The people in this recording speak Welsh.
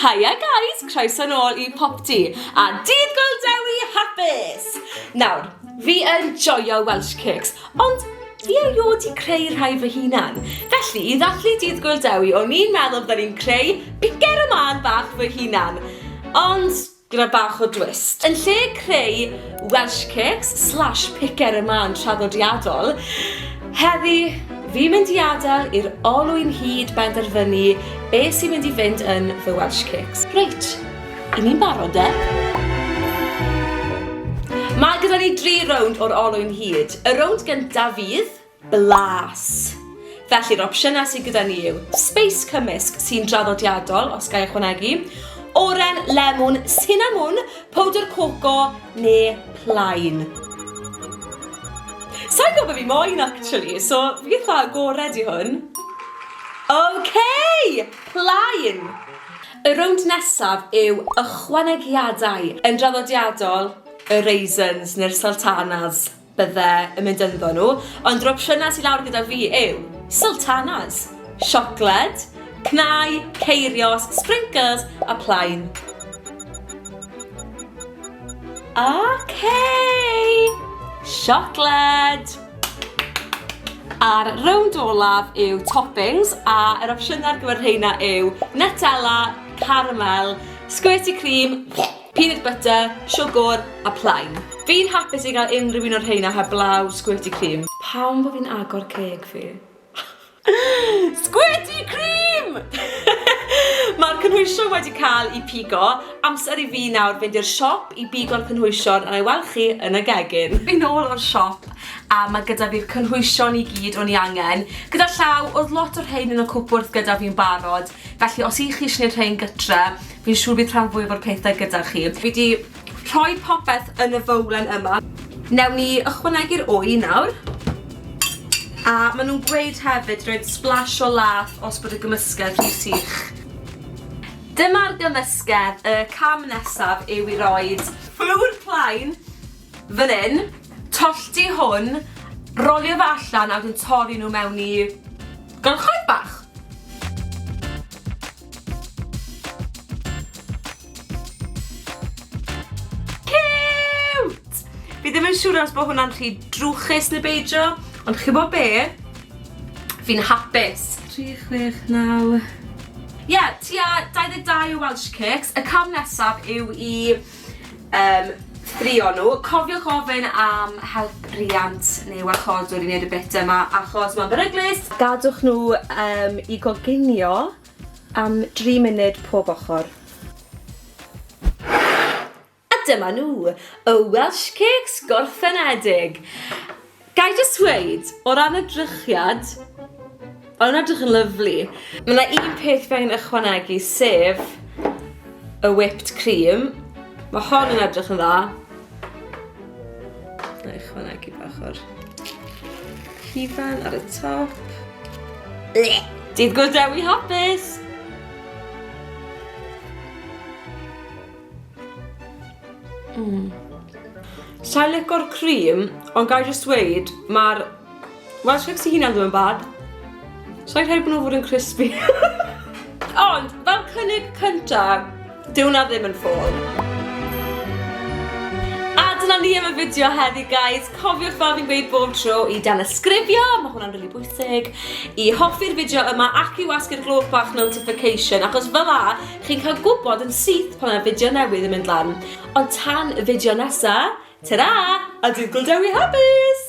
Hiya guys, croeso nôl i Popty a Dydd Gŵyl Dewi hapus! Nawr, fi yn joio Welsh Cakes, ond fi erioed 'di creu rhai fy hunan. Felly, i ddathlu Dydd Gŵyl Dewi, o'n i'n meddwl bydden i'n creu picer y mân bach fy hunan. Ond, gyda bach o dwist. Yn lle creu Welsh cakes slash picer y mân traddodiadol, heddi fi'n mynd i adael i'r olwyn hud benderfynu be sy'n mynd i fynd yn fy Welsh cakes. Reit, i ni'n barod de? Mae gyda ni dri rownd o'r olwyn hud. Y rownd gyntaf fydd Blas. Felly'r opsiynau sydd gyda ni yw sbeis cymysg sy'n draddodiadol, os ga i ychwanegu, oren, lemwn, sinamwn, powdr coco neu plaen. Sa i'n gwybod be fi moyn actually, so fi eitha agored i hwn. Ok! Plaen! Y rownd nesaf yw ychwanegiadau. Yn draddodiadol, y raisins neu'r sultanas. bydde yn mynd ynddo nhw, ond yr opsiynau sydd lawr gyda fi yw sultanas, siocled, cnau, ceirios, sprinkles a plaen. Ok! Siocled! A'r rownd olaf yw toppings, a yr opsiynau ar gyfer rheina yw Nutella, caramel, squirty cream, Peanut butter, siwgwr a plaen. Fi'n hapus i gael unrhyw un o'r rheina heblaw squirty cream. Pam bo fi'n agor ceg fi? Squirty cream! Mae'r cynhwysion wedi cael eu pigo. Amser i fi nawr fynd i'r siop i bigo'r cynhwysion a na i weld chi yn y gegin. Fi nôl o'r siop a mae gyda fi'r cynhwysion i gyd o'n i angen. Gyda llaw, oedd lot o'r rhein yn y cwpwrdd gyda fi'n barod, felly os 'y chi eisiau gwneud rhein gytre, Fi'n siŵr bydd rhan fwyaf o'r pethau gyda chi. Fi 'di rhoi popeth yn y fowlen yma. Newn ni ychwanegu'r wy nawr. A maen nhw'n gweud hefyd roed splash o lath os bod y gymysgedd rhy sych. Dyma'r gymysgedd, y cam nesaf yw i roed fflwr plaen fan hyn, tollti hwn, rolio fe allan a wedyn torri nhw mewn i gylchoedd bach. Ciwt! Fi ddim yn siŵr os bod hwnna'n rhy drwchus neu beidio, ond chi bod be? Fi'n hapus. 3, 6, 9... Ie, yeah, tua 22 o Welsh Cakes. Y cam nesaf yw i um, ffrio nhw. Cofiwch ofyn am help riant neu warchodwr i wneud y bit yma achos mae'n beryglus. Gadwch nhw um, i goginio am dri munud pob ochr. A dyma nhw, y Welsh Cakes gorffenedig. Ga i jyst weud, o ran edrychiad, ma' nhw'n edrych yn lyfli. Ma' 'na un peth fi angen ychwanegu, sef y whipped cream. Ma' hon yn edrych yn dda. Na i ychwanegu bach o'r hufen ar y top. Dydd Gŵyl Dewi hapus! Mm. Sa'n lico'r cream, ond ga i jyst dweud, mae'r Welsh cakes i hunan ddim yn bad. Sa'n credu bod nhw'n fod yn crispy. ond, fel cynnig cynta, dyw hwnna ddim yn ffôl. A dyna ni am y fideo heddi guys. Cofiwch fel fi'n gweud bob tro i danysgrifio, mae hwnna'n rili bwysig, i hoffi'r fideo yma ac i wasgu'r gloch bach notification, achos fel la chi'n cael gwybod yn syth pan mae fideo newydd yn mynd lan. Ond tan y fideo nesa, ta-ra, a dydd Gŵyl Dewi hapus!